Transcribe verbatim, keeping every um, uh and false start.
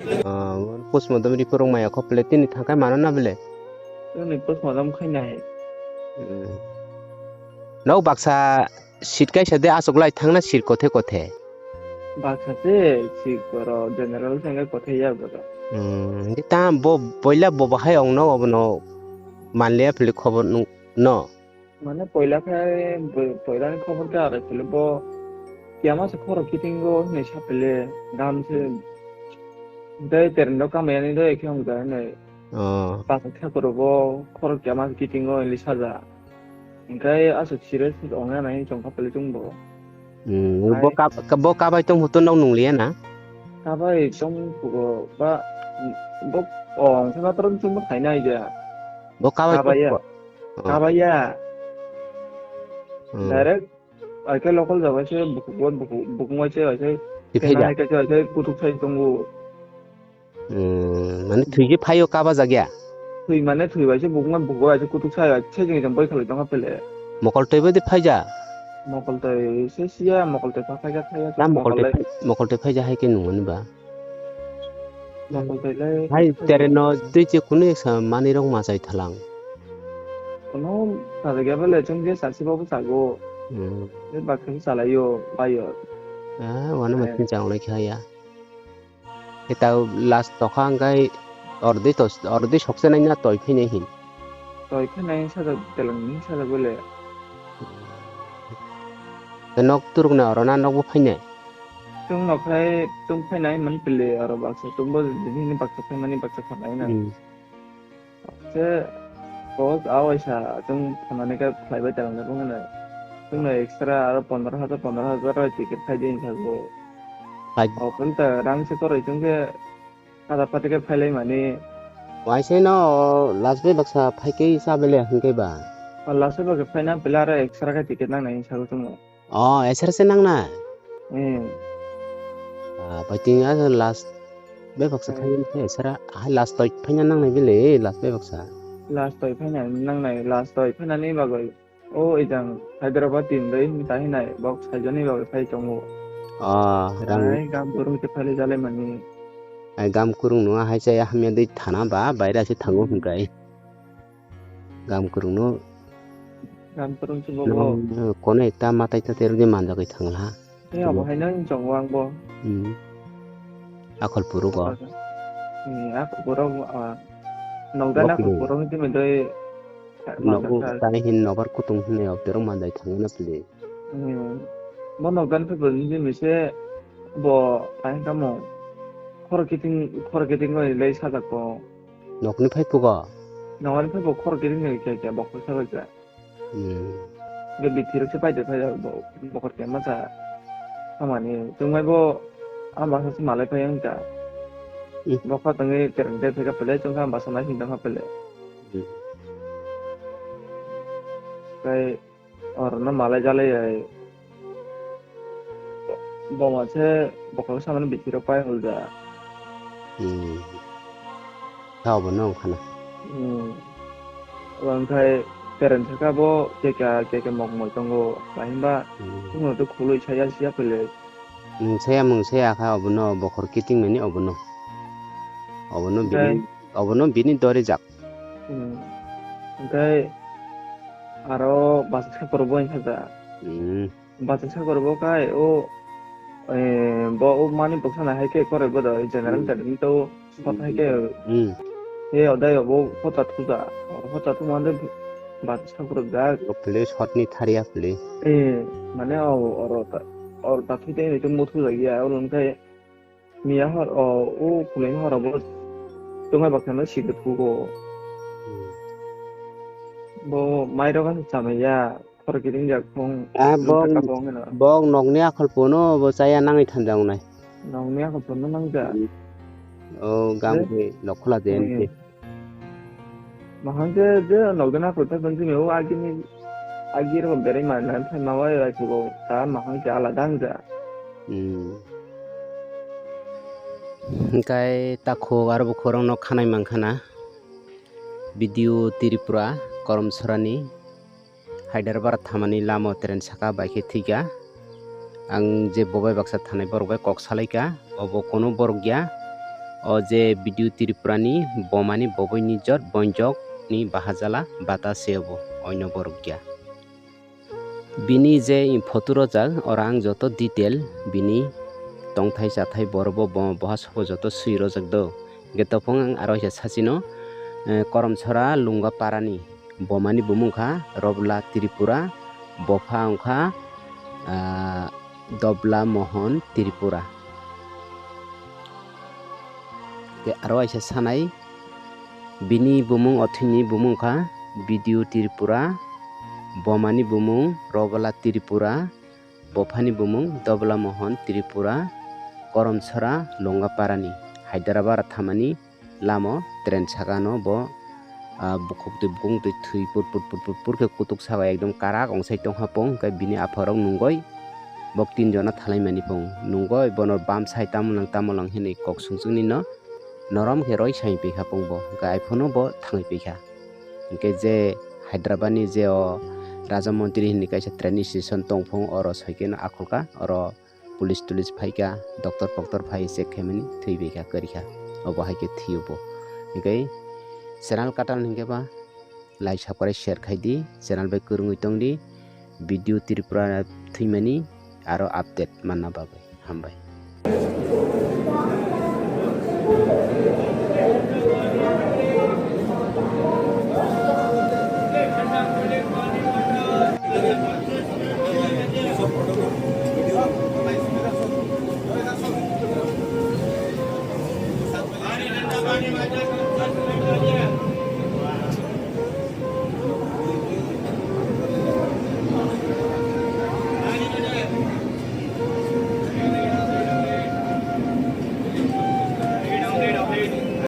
Ah, postmortem report rok maya kho pele tini thangkai mano na bele? Tini postmortem khai nai. Hmm. Nok baksa seat kaisa de aswk lai thangna seat kothe kothe. Baksa se seat boro general sengke kothe ya boro. Hmm, di ta bo boila bo bahai ong no obono manliya pele khobor nung no. Mane poila khe bo-, poila ni khobor khe arai phile bo kiyama se khoro kiting go hinwi sa phile gam se tei terendo kamaya ni do ekhe hwnka hinwi. Oh. Basa khe khoro bo khoro kiyama se kiting go hinwi saja. Hwnkhai aswk serious ongya nai chong kha phile chwng bo. Hmm, bo Hai. Kab-, bo kabai tong huto nok nungliya na? Kabai tong hugo ba bo ong khe matro chwng bo khaina aija. Bo kabai tong Kabaya. Ko-, oh. Kabaya. Hmm. Direct, ai khe local jabai se bukuk, bukuk, bukung bai se, ai se Twi kena phaija. Hai khe se, ai se kutuk sai tongo. Hmm, mane thwi je phaio kaba jagya? Thwi mane thwi bai se bukung bai bukuk bai se kutuk sai, ai se jeng jeng bai khalai tongkha pele. Mokol twi bai de phaija? Mokol twi se siya, mokol twi pha phaija, phaija, Na mokol mokol twi lai. Phai-, mokol twi phaija hai khe nungmani ba? Mokol twi lai Hai phaija. Tereno twi je kunu eksa manwi rok machai thalang. Kono sajagya bele chwng je sasi babu sago. Hmm. Je baksa salaio, baio. Ah, wano Eh. Machine chang lai khaya. Eta last tokha hwnkhe ordi tos-, ordi sokse nai na toi phainai hin. Toi phainai sajak telang ni sajak bele. Te nok turuk na oro na nok bo phainai? Tung nok hai tung phainai man pili oro baksa tung bo dini baksa phaimani baksa phainai na. Hmm. Se boss a waisa chwng thangani khe khlaibai tong nai bwkhano. Chwngno extra aro pondro hajar, pondro hajar roi ticket khai di hinsa go. Khai- O, phone ta rang se kwrwi chwng khe kada pati khe phailai mani. Waisa no last bai baksa phai khe sa bele hwnkhe ba. O, last bai baksa phaina pila aro extra khe ticket nang nai hinsa go chwngno. Oh, esera se nang na? Hmm. Ah, bai tini a last bai baksa Eh. Khai ni khe esera, ah, last toi phaina nang nai bele, last bai baksa. Last toi phaina nang nai, last toi phaina ni bagwi. O, ejang Hyderabad tin doi ta hinai, bok sai jani bagwi phai tongo. Ah, rang. Ai, gam kurung se phai jale mani. Ai, gam kurung no hai se hamya dei thana ba, baira se thango Hmm. Hwnkhe. Gam kwrwngno. Gam kwrwng se bobo. Kono ekta matai ta terok je manjagwi thangla. Tei abo hai nang chongo ang bo. Hmm. Akhol puruk o. Hmm, akhol puruk, ah, nokdani akhol puruk ni timi doi. Nogo tani hin nobar kutung hinwi o terok manjagwi thangna pili. Hmm. Bo nokdani phaipor ni timi se bo kaisa tamo khoro kiting, khoro kiting bai le sajak bo. Nokni phai pugo? Nokni phai bo khor kiring ni khe khe bokol sa bai khe. Hmm. Ge bithi rok se pai de phai bo, bokol khe ma cha. Hamani chwng bai bo ama sa se malai phai wng kha. Hmm. Bokol tongwi kereng de phai kha pele chwng kha basa nai sing tong kha pele. Hmm. Tei Orono malai jalai ai. Boma se bokol samani bithi rok pai hol da. Hmm. Tao bo nong khana. Hmm. Omo khai peren saka bo keka keka mok moi tongo. Bahimba Hmm. Chwngno to khuloi saya siya pele. Mung saya mung saya kha obono bokhor kiting mani obono. Obono Okhai bini, obono bini dori jak. Hmm. Okhai aro basa sakor bo wngkha da. Hmm. Basa sakor bo khai o, eh, bo o mani bwkha na hai khe koroi bo da general Hmm. Tadin to Hot hai khe. Hmm. He odai obo hota thuja. Hota thuma de bati sakuruk jak. Please hot ni tharia please. Eh, mane o oro ta, oro ta thite ni tum muthu jagi ya, oro khai miya hor o, o kunai hor obo. Tumai baksa no sidi thugo. Hmm. Bo mai roga chamaya. Khoro kiting jak phung. Ah, nokha bong, kabong hino. Bong nokni akhol pono bo chaya nangwi thanjak nai. Nokni akhol pono nangjak. Oh, gam de. Ke nokhola de. Hmm. Mahang ke je nokni akhol ta bang jimi o agini agi ro berai ma nan thai ma wai rai ko ta mahang ke ala dang ja. Hmm. Hingkai ta khok aro bo khorang no khanai mangkhana. Video Tripura, Koromsorani, Hyderabad thamani lama train saka bai khe thwikha. Ang je bobai baksa thanai borok bai kok salaikha, obo kono borok ya. O je video Tripura ni bomani boboi ni jot bonjok ni bahajala bata se obo, oino borok ya. Bini je photo rojak, oro ang joto detail bini tongthai chathai borok bo bo-, boha sobo joto swi rojak do. Hingke tophong ang aro waisa sachino, eh, Koromsora Lunga Parani bomani bumung kha Robla Tripura, bopha wngkha, ah, Dobla Mohon Tripura. Hingke aro waisa sanai bini bumung, othwini bumung kha Bidyu Tripura, bomani bumung Robla Tripura, bophani bumung Dobla Mohon Tripura, Koromsora Lunga Parani, Hyderabad thamani lamo train sakano bo, ah, bukhuk twi bukung twi thwi pur pur pur pur pur khe kutuk saka ekdom karak ongsai tongkha pung, hwnkhe bini apharok nungoi bok tin jona thalaimani pung. Nungoi bono bam sai tamo lang tamo lang hinwi kok sungsuknino norom khe roi sai phaikha pung bo, hwnkhe ai phano bo thangwi phaikha. Hwnkhe je Hyderabad ni je o Raja Montri hinwi kaisa train station tongphung, oro soikeno akhulka, oro police tulis phaikha, doctor poktor phai check khaimani thwi baikha, kwrwikha, obo hai khe thwiyo bo. Hwnkhe channel katal hwnkhe ba like subscribe share khai di, channel bai kwrwngwi tong di, video Tripura thwimani aro update manna bagwi. Hambai.